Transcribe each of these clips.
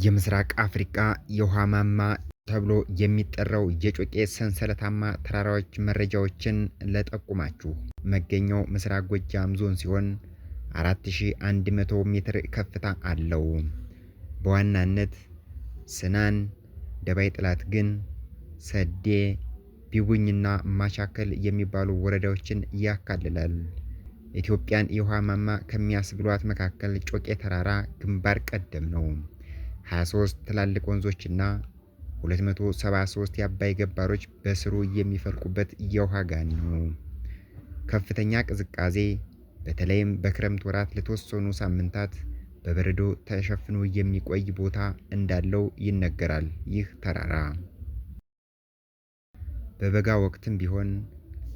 የምስራቅ አፍሪካ የውሃ ማማ ተብሎ የሚጠራው የጮቄ ሰንሰለታማ ተራራዎች መረጃዎችን ለጠቁማችሁ። መገኛው ምስራቅ ጎጃም ዞን ሲሆን 4100 ሜትር ከፍታ አለው። በዋናነት ስናን፣ ደባይ ጥላትግን፣ ሰዴ፣ ቢቡኝና ማቻከል የሚባሉ ወረዳዎችን ያካልላል። ኢትዮጵያን የውሃ ማማ ከሚያስብሏት መካከል ጮቄ ተራራ ግንባር ቀደም ነው። 23 ትላልቅ ወንዞችና 273 የአባይ ገባሮች በስሩ የሚፈልቁበት የውሃ ጋን ነው። ከፍተኛ ቅዝቃዜ በተለይም በክረምት ወራት ለተወሰኑ ሳምንታት በበረዶ ተሸፍኖ የሚቆይ ቦታ እንዳለው ይነገራል። ይህ ተራራ በበጋ ወቅትም ቢሆን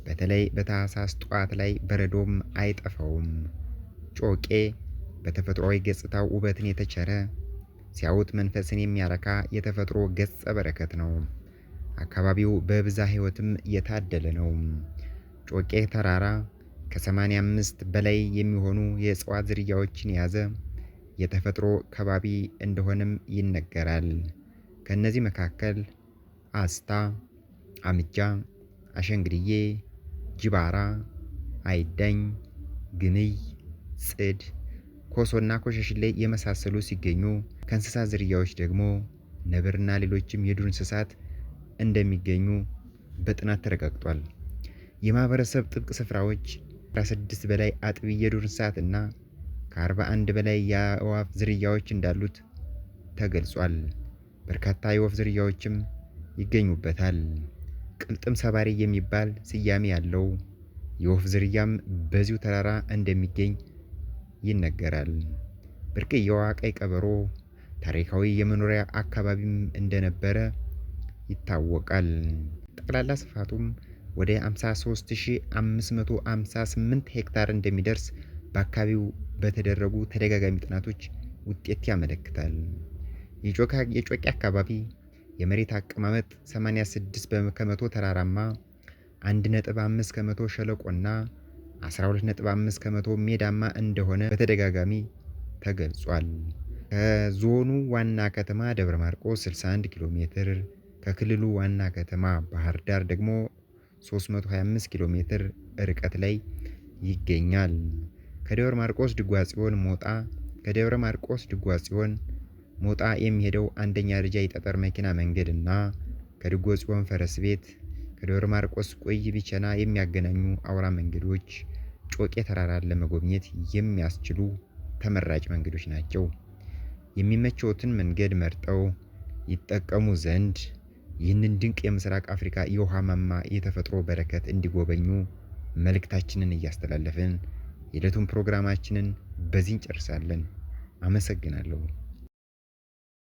በተለይ በታህሳስ ጠዋት ላይ በረዶም አይጠፋውም። ጮቄ በተፈጥሯዊ ገጽታው ውበትን የተቸረ፣ ሲያዩት መንፈስን የሚያረካ የተፈጥሮ ገጸ በረከት ነው። አካባቢው በብዛ ሕይወትም የታደለ ነው። ጮቄ ተራራ ከ85 በላይ የሚሆኑ የእጽዋት ዝርያዎችን የያዘ የተፈጥሮ ከባቢ እንደሆነም ይነገራል። ከእነዚህ መካከል አስታ፣ አምጃ፣ አሸንግድዬ፣ ጅባራ፣ አይዳኝ፣ ግንይ፣ ጽድ፣ ኮሶና ኮሸሽሌ የመሳሰሉ ሲገኙ፣ ከእንስሳት ዝርያዎች ደግሞ ነብርና ሌሎችም የዱር እንስሳት እንደሚገኙ በጥናት ተረጋግጧል። የማህበረሰብ ጥብቅ ስፍራዎች፣ 16 በላይ አጥቢ የዱር እንስሳት እና ከ41 በላይ የአዕዋፍ ዝርያዎች እንዳሉት ተገልጿል። በርካታ የወፍ ዝርያዎችም ይገኙበታል። ቅልጥም ሰባሪ የሚባል ስያሜ ያለው የወፍ ዝርያም በዚሁ ተራራ እንደሚገኝ ይነገራል። ብርቅዬዋ ቀይ ቀበሮ ታሪካዊ የመኖሪያ አካባቢም እንደነበረ ይታወቃል። ጠቅላላ ስፋቱም ወደ 53558 ሄክታር እንደሚደርስ በአካባቢው በተደረጉ ተደጋጋሚ ጥናቶች ውጤት ያመለክታል። የጮቄ አካባቢ የመሬት አቀማመጥ 86 ከመቶ ተራራማ፣ 1.5 ከመቶ ሸለቆና 12.5 ከመቶ ሜዳማ እንደሆነ በተደጋጋሚ ተገልጿል። ከዞኑ ዋና ከተማ ደብረ ማርቆስ 61 ኪሎ ሜትር፣ ከክልሉ ዋና ከተማ ባህር ዳር ደግሞ 325 ኪሎ ሜትር ርቀት ላይ ይገኛል። ከደብረ ማርቆስ ድጓ ጽዮን ሞጣ ከደብረ ማርቆስ ድጓ ጽዮን ሞጣ የሚሄደው አንደኛ ደረጃ የጠጠር መኪና መንገድ እና ከድጎ ጽዮን ፈረስ ቤት ከደብረ ማርቆስ ቆይ ቢቸና የሚያገናኙ አውራ መንገዶች ጮቄ ተራራን ለመጎብኘት የሚያስችሉ ተመራጭ መንገዶች ናቸው። የሚመቸዎትን መንገድ መርጠው ይጠቀሙ ዘንድ ይህንን ድንቅ የምስራቅ አፍሪካ የውሃ ማማ የተፈጥሮ በረከት እንዲጎበኙ መልእክታችንን እያስተላለፍን የዕለቱን ፕሮግራማችንን በዚህ እንጨርሳለን። አመሰግናለሁ።